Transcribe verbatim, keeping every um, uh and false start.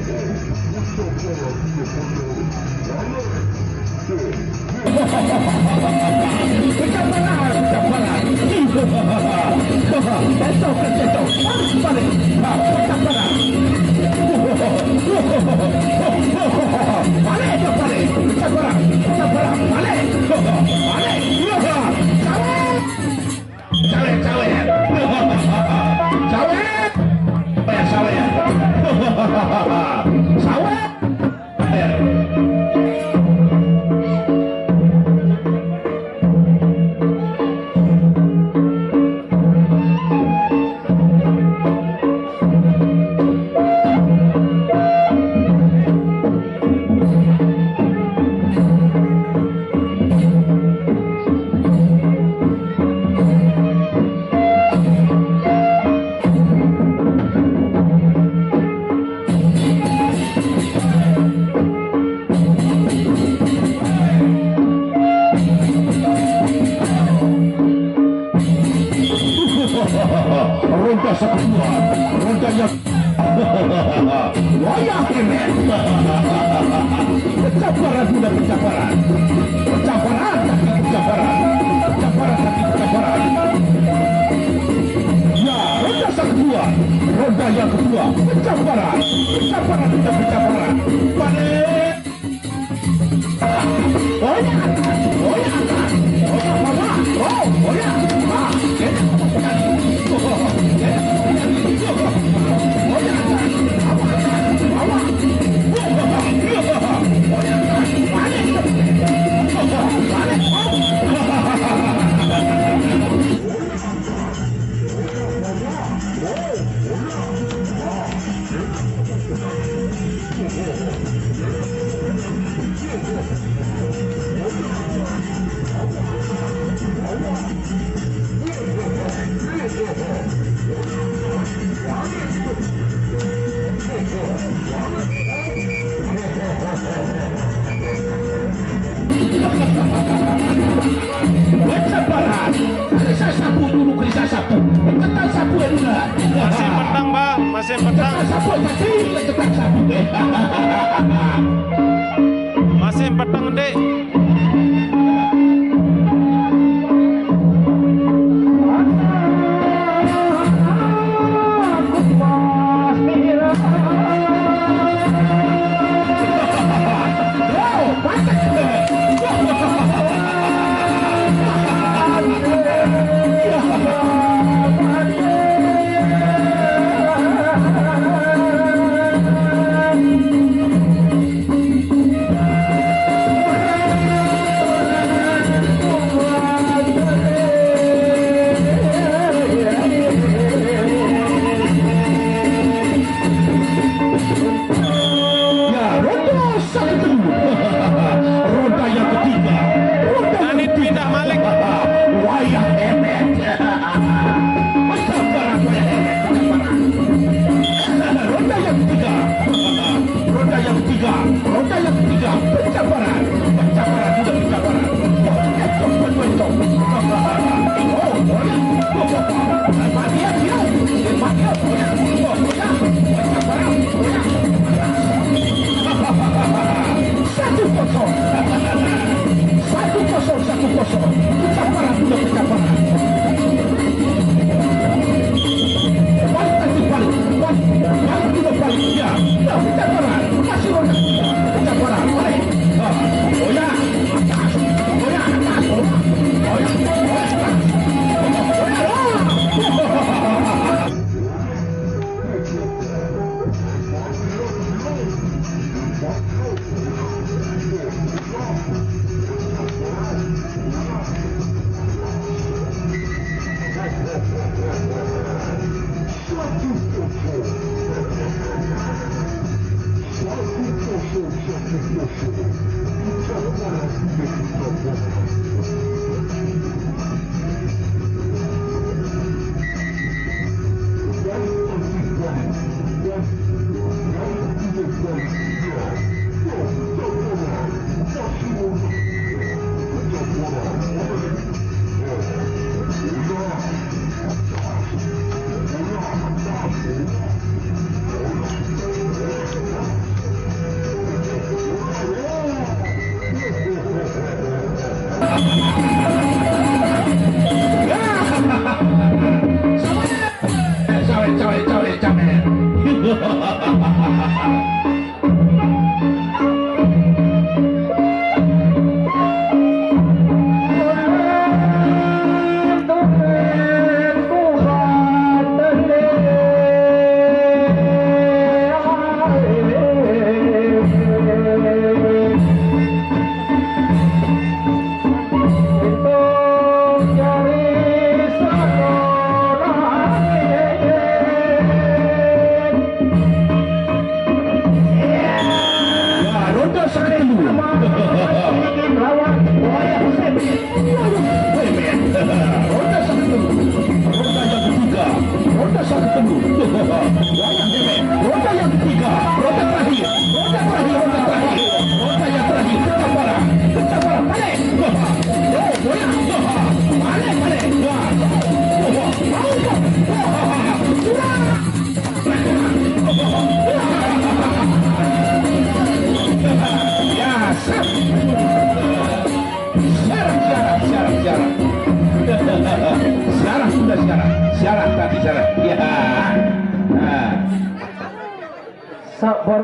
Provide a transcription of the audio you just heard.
Sawer, sawer. Sawer. Sawer. Sawer. Ronda satu dua, ronda yang wayah kemet. Pencaparan sudah pencaparan. Pencaparan tapi pencaparan. Pencaparan tapi pencaparan. Ya, ronda satu dua, ronda yang kedua, pencaparan. Pencaparan sudah pencaparan. Balik. What's up, Barat? Kerja sapu dulu, kerja sapu. Tekan sapu ya, dulu. Masih petang, Bang. Masih petang. Tekan sapu, mati. Tekan sapu. Masih petang, Dek. Ya, ronda satu. Ronda yang ketiga. Ronda yang ketiga. Wayah Emet. Sabar, wayah Emet. Ronda yang ketiga. Ronda yang ketiga. Ronda yang ketiga. Pencaparan. Pencaparan, sudah pencaparan. Satu kosong. Satu kosong, satu kosong. Pencaparan, sudah pencaparan. Balik, balik, balik. Balik, balik, sudah balik. Ya. Nah, pencaparan. Masih ronda. Pencaparan. Balik. Sawer, sawer, sawer, sawer. Ya, ronde saketelu. Ronde saketelu. Ronde yang ketiga. Ronde saketelu. Wayang Demek. Ronde yang ketiga. Ronde terakhir. Ronde terakhir. Ronde terakhir. Ronde yang terakhir. Kencang parah. Kencang parah. Balik. Wah. Oh, goyang. Wah. Balik, balik. Wah. Wah. Wah. Wah. Wah. Ya, sah. Syarat, syarat, syarat, syarat. Syarat, sudah syarat. Syarat tadi syarat. Ya. Nah. Sabar.